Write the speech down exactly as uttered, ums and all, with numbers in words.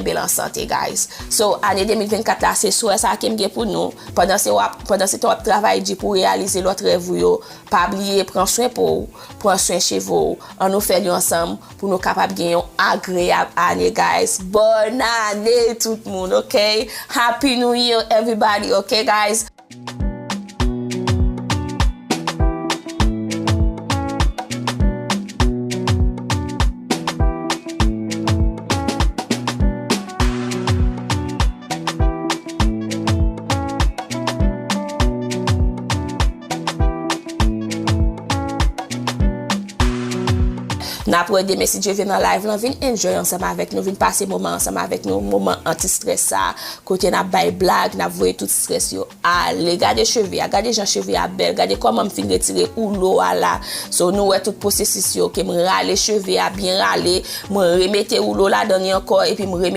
kenbe l an sante, guys. So, ane de mil vennkat la, se swè sa ke m gen pou nou. Pandan se w ap, pandan se tan w ap travay di pou w reyalize lòt rèv ou yo, pa bliye pran swen po w, pran swen cheve w. Ann nou fè l yo ansanm pou nou kapab gen yon agreyab ane, guys. Bòn ane tout moun, ok? Happy New Year, everybody, ok, guys? N ap wè demen si Dye vle nan live lan, vin enjoy ansanm avèk nou, vin pase moman ansanm avèk nou, moman anti-strès sa, kote n ap bay blag, n ap voye tout strès yo ale. Gade cheve a, gade jan cheve a bèl, gade kòman m fin retire woulo a la. So, nou wè tout pwosesis yo, ke m rale cheve a, byen rale, mwen remete woulo ladan li ankò, epi m remete